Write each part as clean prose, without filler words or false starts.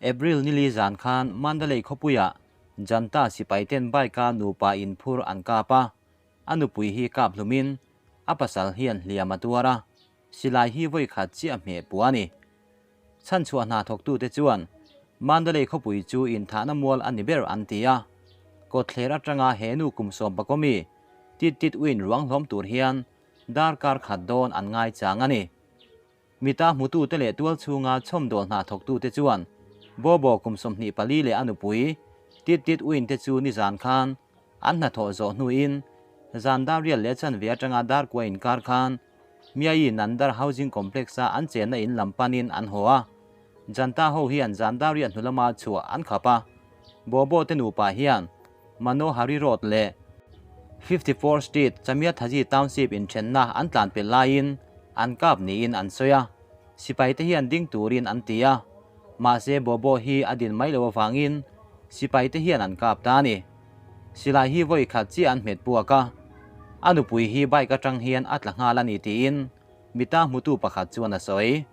April nili zan khan Mandalay khawpuiah Janta sipaiten bike-a nupa inphur an kap a, a nupui hi kap hlumin a pasal hian hliam a tuar a, silai hi vawi khat chiah hmeh puah a ni. Chhanchhuah hna thawktute chuan Mandalay khawpui chu inthahna mual a ni ber an ti a, kawtthler atanga he nu kum sawmpakawmi tit tit uin ruang hlawm tur hian darkar khat dawn an ngai chang a ni. Mita hmutute leh tual chhunga chhawmdawl hna thawktute chuan Bobo kum 24 leh a nupui tit tit uin te chu nizan khan an hnathawh zawh hnuin zan dar rial leh chanve atanga dar kua inkar khan Miayi Nandar Housing Complex-a an chenna in lam panin an haw a. Janta ho hian zan dar riat hnu lama chhuah an khap a. Bobo te nupa hian Manohari Road leh 54 Street, Chamiathazi Township inthenna an tlan pelh laiin an kap niin an sawi a. Sipai te hian ding turin an ti a. Mahse Bobo hi a din mai lo avangin sipai te hian an kap ta a ni. Silai hi vawi khat chiah an hmet puak a, a nupui hi bike atang hian a tla nghal a ni tiin mita hmutu pakhat chuan a sawi.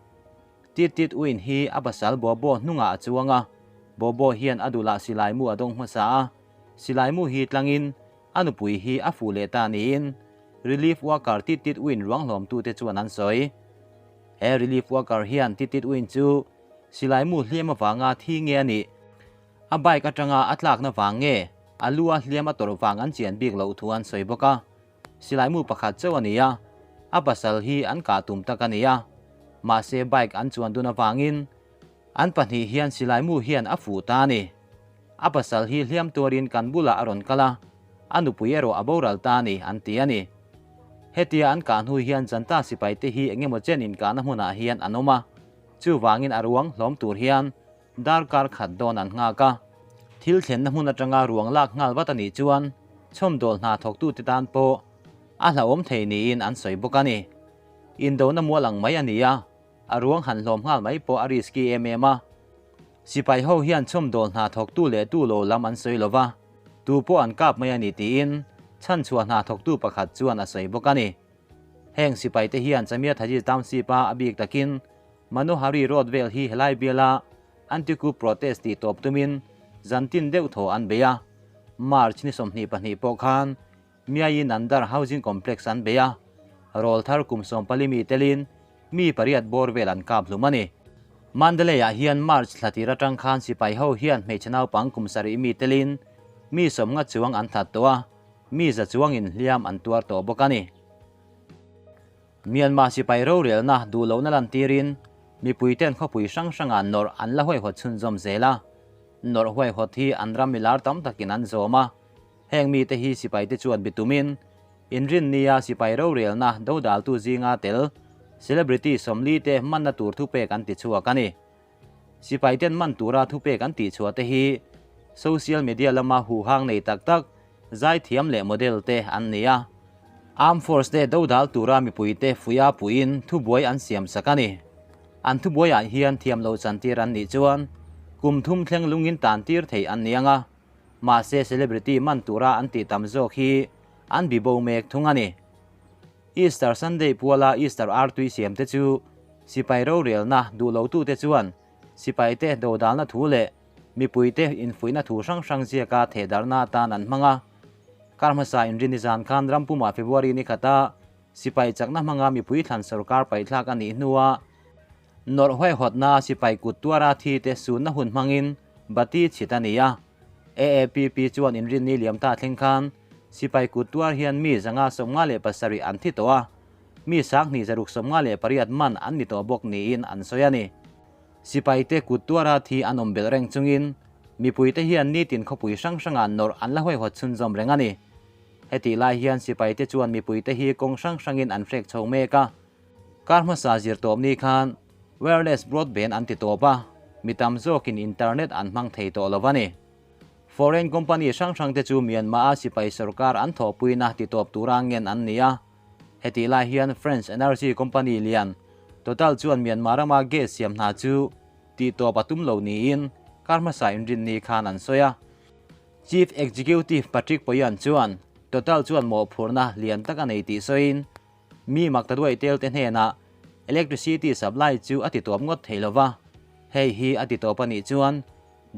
Tit tit uin hi a pasal Bobo hnungah a chuang a, Bobo hian a dulah silai mu a dawng hmasa a, silai mu hi tlangin a nupui hi a fuh leh ta niin relief worker tit tit uin ruang hlawmtute chuan an sawi. He relief worker hian tit tit uin chu silai mu hliam avanga thi nge a nih? A bike atanga a tlakna vang nge a lu a hliam a tawrh vang an chian bik loh thu an sawi bawk a. Silai mu pakhat chauh a ni a, a pasal hi an kah tum tak a ni a. Mahse bike an chuan dun avangin an pahnih hian silai mu hian a fuh ta a ni. A pasal hi hliam tuarin kan bulah a rawn kal a, a nupui erawh a boral ta a ni an ti a ni. Hetia an kah hnu hian Janta sipaite hi engemaw chen inkahna hmunah hian an awm a, chuvangin a ruang hlawm tur hian Darkar khat dawn an nghak a, thil thlenna hmun atanga ruang lak nghal vat a nih chuan chhawmdawl hna thawktute tan pawh a hlauhawm thei niin an sawi bawk a ni. Indona mual ang mai a ni a, a ruang han hlawm nghal mai pawh a risky em em a. Sipai ho hian chhawmdawl hna thawktu leh tu lo lam an sawi lova, tu pawh an kap mai a ni tiin chhanchhuah hna thawktu pakhat chuan a sawi bawk a ni. Heng sipaite hian Chamia Thaji Township-a a bik takin Manohari Road vel hi helai biala anti-coup protest tih tawp tumin zantin deuh thaw an bei a. March ni 22 pawh khan Miayi Nandar Housing Complex an bei a, rawl thar kum 14 mi telin mi pariat bawr vel an kap hlum a ni. Mandalay-ah hian March thla tir atang khan sipai ho hian hmeichhe naupang kum 7 mi telin mi 50 chuang an that tawh a, mi za chuangin hliam an tuar tawh bawk a ni. Myanmar sipai rorelna duh lohna lantirin mipuiten khawpui hrang hrangah nawrh an la huaihawt chhunzawm zel a. Nawrh huaihawt hi an ram milar tam takin an zawm a. Heng mite hi sipaite chuan bitumin inrinnia sipai rorelna dodaltu zinga tel celebrity 40 te manna tur thupek an tichhuak a ni. Sipaiten man tura thupek an tihchhuah te hi social media lama huhang nei tak tak zaithiam leh model te an ni a. Armed Force te dodal tura mipuite fuia puiin thubuai an siam sak a ni. An thubuaiah hian thiam lo chantir an nih chuan kum thum thleng lungin tan tir thei an ni ang a, mahse celebrity man tura an tih tam zawk hi an bibo mek thung a ni. Easter Sunday puala Easter artui siam te chu sipai rorelna duh lotute chuan sipaite dodalna thu leh mipuite infuihna thu hrang hrang ziaka thehdarhna atan an hmang a. Kar hmasa inrin nizan khan rampumah February ni khata sipai chakna hmanga mipui thlan sorkar paihthlak a nih hnua nawrh huaihawtna sipai kut tuara thi te sunna hun hmangin bati chhit a ni a. AAPP chuan inrin ni liam ta thleng khan sipai kut tuar hian mi 157 an thi tawh a, mi 2668 man an ni tawh bawk niin an sawi a ni. Sipaite kut tuara thi an awm belh reng chungin mipuite hian nitin khawpui hrang hrangah nawrh an la huaihawt chhunzawm reng a ni. Hetih lai hian sipaite chuan mipuite hi kawng hrang hrangin an hrek chho mek a. Kar hmasa zir tawp ni khan wireless broadband an ti tawp a, mi tam zawkin internet an hmang thei tawh lo a ni. Foreign company hrang hrangte chu Myanmar-a sipai sorkar an thawhpuina ti tawp tura ngen an ni a. Hetih lai hian French energy company lian Total chuan Myanmar rama gas siam hna chu tih tawp a tum lo niin kar hmasa inrin ni khan an sawi a. Chief Executive Patrick Pouyanne chuan Total chuan mawhphurhna lian tak a nei tih sawiin mi makta duai tel te hnenah electricity supply chu a ti tawp ngawt thei lova. Hei hi a ti tawp a nih chuan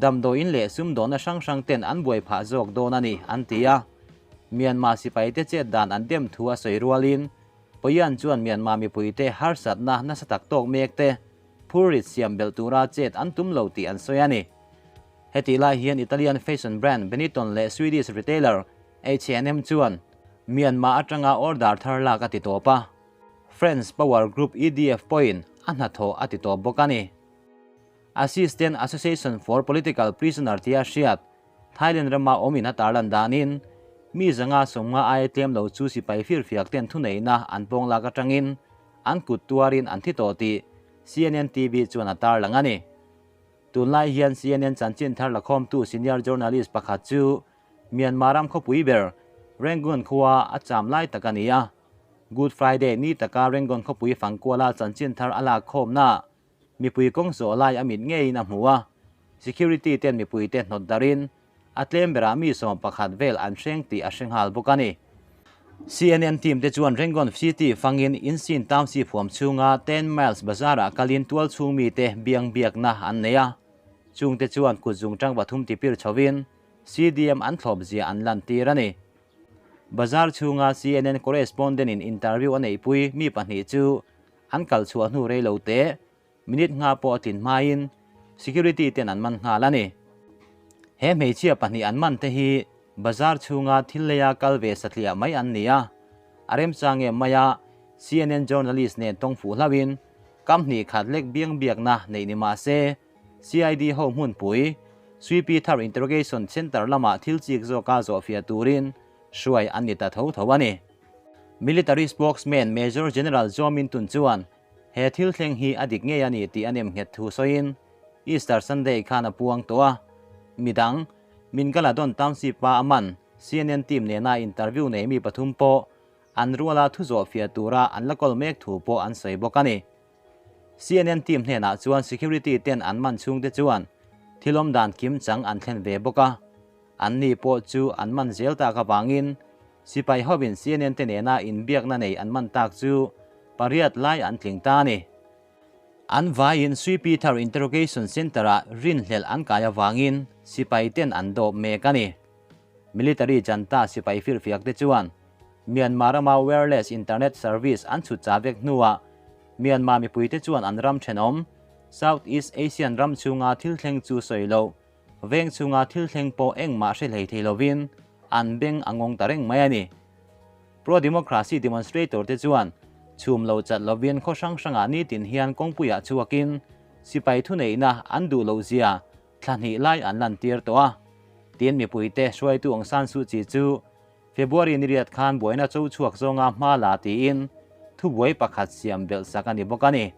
damdawiin leh sumdawnna hrang hrang ten an buai phah zawk dawn a ni, an ti a. Myanmar sipaite chet dan an dem thu a sawi rualin Poyan chuan Myanmar mipuite harsatna nasa tak tawk mek te phurrit siam belh tura chet an tum lo tih an sawi a ni. Hetih lai hian Italian fashion brand Benetton leh Swedish retailer H&M chuan Myanmar atanga order thar lak a ti tawp a, French power group EDF pawhin a hnathawh a ti tawp bawk a ni. Assistant Association for Political Prisoner tia hriat Thailand rama awmin a tarlan danin mi zanga sawmnga aia tlem lo chu sipai firfiak ten thuneihna an pawng lak atangin an kut tuarin an thi tawh tih CNN TV chuan a tarlang a ni. Tunlai hian CNN chanchin thar lakhawmtu senior journalist pakhat chu Myanmar ram khawpui ber Rangoon khua a cham lai tak a ni a. Good Friday ni taka Rangoon khawpui fangkuala chanchin thar a lak khawmna mipui kawng zawh lai a mit ngeiin a hmu a. Security ten mipuite hnawt darin a tlem berah mi 11 vel an hreng tih a hre nghal bawk a ni. CNN team te chuan Rangoon City fangin Insin Township huam chhunga Ten Miles Bazar-ah kalin tual chhung mite biang biakna an nei a. Chungte chuan kut zungtang pathum tipir chhovin CDM an thlawp zia an lantir a ni. Bazar chhunga CNN correspondent-in interview a neihpui mi pahnih chu an kal chhuah hnu rei lo te, minute ngha pawh a tlin hmain security ten an man nghal a ni. He hmeichhia pahnih an man te hi bazar chhunga thil leia kal ve satliah mai an ni a, a remchang em maia CNN journalist nen tawng fuh hlauhin kam hnih khat lek biang biakna neih ni mah se, CID ho hmunpui, Sui Thar Interrogation Centre lamah thil chik zawka zawhfiah turin hruai an ni ta tho tho a ni. Military spokesman Major General Zaw Min Tun chuan he thil thleng hi a dik ngei a ni tih a nem nghet thu sawiin Easter Sunday khan a puang tawh a. Midang, Mingaladon Township a a man CNN team nena interview nei mi pathum pawh an ruala thu zawhfiah tura an la kawl mek thu pawh an sawi bawk a ni. CNN team hnenah chuan security ten an man chhungte chuan thil awm dan kim chang an thlen ve bawk a, an ni pawh chu an man zel tak avangin sipai hovin CNN te nena inbiakna nei an man tak chu pariat lai an tling ta a ni. An vaiin Sui Thar Interrogation Centre-ah rinhlelh an kai avangin sipai ten an dawp mek a ni. Military janta sipai firfiak te chuan Myanmar rama wireless internet service an chhut cha vek hnuah Myanmar mipuite chuan an ram thenawm, South East Asian ram chhunga thil thleng chu sawi loh, veng chhunga thil thleng pawh engmah hre hlei thei lovin an beng a ngawng ta reng mai a ni. Pro-democracy demonstrator te chuan chhum lo chat lovin khaw hrang hrangah nitin hian kawngpuiah chhuakin sipai thuneihna an duh loh zia thla hnih lai an lantir tawh a. Tin mipuite hruaitu Aung San Suu Kyi chu February ni riat khan buaina cho chhuak zawnga hma la tiin thubuai pakhat siam belh sak a ni bawk a ni.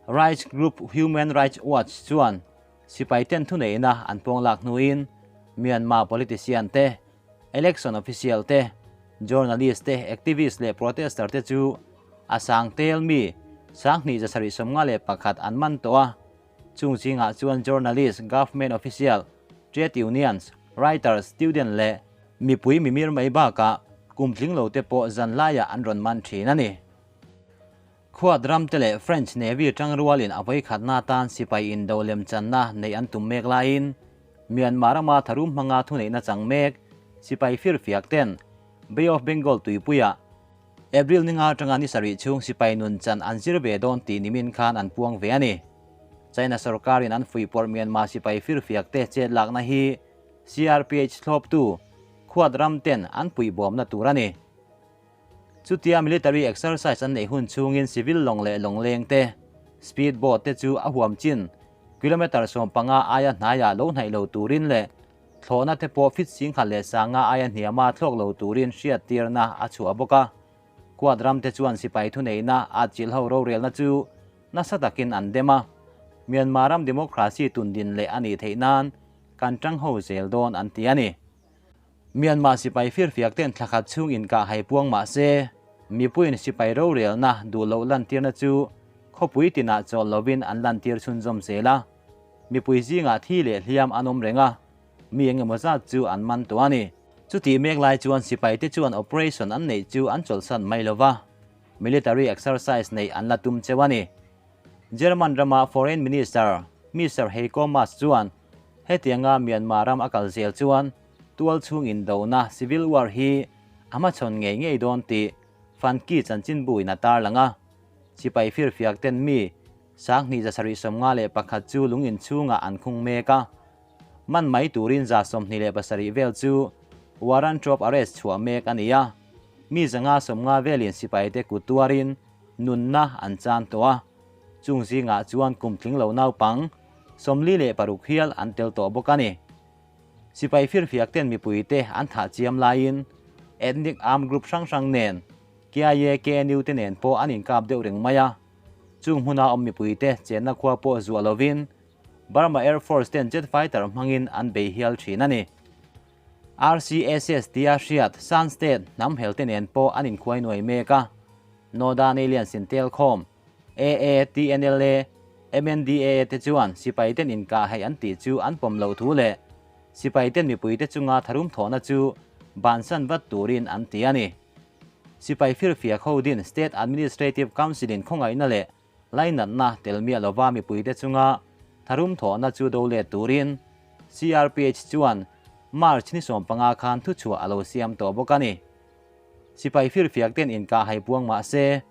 Rights group Human Rights Watch chuan sipai ten thuneihna an pawng lak hnuin Myanmar politician te, election official te, journalist te, activist leh protester te chu a sang tel mi 2751 an man tawh a. Chung zingah chuan journalist, government official, trade unions, writers, student leh mipui mimir mai bakah kum tling lo te pawh zan laiah an rawn man thin a ni. Khuat ram te leh French Navy tang rualin a vawikhatna atan sipai indo lemchanna neih an tum mek laiin Myanmar rama tharum hmanga thuneihna chang mek sipai firfiak ten Bay of Bengal tuipuiah April ninga atanga ni sarih chhung sipai nun chan an zir ve dawn tih nimin khan an puang ve a ni. China sorkarin an fuihpawrh Myanmar sipai firfiak te chet lakna hi CRPH thlawptu khuat ram ten an puihbawmna tur a ni. Chutia military exercise an neih hun chhungin civil lawng leh lawngleng te, speed boat te chu a huam chin kilometre 15 aia hnaiah lo hnaih lo turin leh Thlawhna te pawh fit singkhat leh sanga aia hniama thlawk lo turin hriattirna a chhuah bawk a. Quad ram te chuan sipai thuneihna a chilh ho rorelna chu nasa takin an dem a. Myanmar ram democracy tundin leh a nih theih nan kan tang ho zel dawn an ti a ni. Myanmar sipai firfiak ten thlakhat chhung inkah hai puang mah se, mipuiin sipai rorelna duh loh lantirna chu khawpui tinah chawl lovin an lantir chhunzawm zel a. Mipui zingah thi leh hliam an awm reng a, mi eng emaw zat chu an man tawh a ni. Chutih mek lai chuan sipaite chuan operation an neih chu an chawlhsan mai lo va, military exercise neih an la tum cheu a ni. German rama Foreign Minister. Mister Heiko Maas chuan hetianga Myanmar ram a kal zel chuan tualchhung indona, civil war, hi a hmachhawn ngei ngei dawn tih Fanki chanchinbu in a tarlang a. Sipai firfiak ten mi 2751 chu lung inchhungah an khung mek a, man mai turin 27 vel chu warrant of arrest chhuah mek a ni a, mi 550 velin sipaite kut tuarin nunna an chan tawh a, chung zingah chuan kum tling lo naupang 46 hial an tel tawh bawk a ni. Sipai firfiak ten mipuite an thah chiam laiin ethnic armed group hrang hrang nen KIA, KNU te nen pawh an inkap deuh reng mai a, chung hmuna awm mipuite chenna khua pawh zuah lovin Burma Air Force ten jet fighter hmangin an bei hial thin a ni. RCSS tia hriat Shan State hnam hel te nen pawh an inkhuai nuai mek a, Noda Neilian Sintel khawm, AA, TNLA, MNDAA te chuan sipai ten inkah hei an tih chu an pawm loh thu leh sipai ten mipuite chunga tharum thawhna chu bansan vat turin an ti a ni. Sipai firfiak ho din State Administrative Council in khawngaihna leh lainatna tel miah lova mipuite chunga tharum thawhna chu do let turin CRPH chuan March ni 15 khan thuchhuah a lo siam tawh bawk a ni. Sipai firfiak ten inkah hai puang mah se,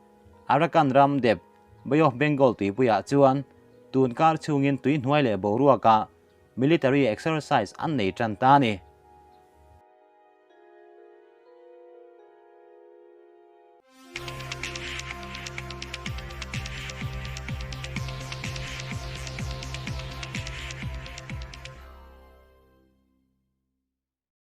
Arakan ram dep Bay of Bengal tuipuiah chuan tun kar chhungin tui hnuai leh boruakah military exercise an nei tan ta a ni.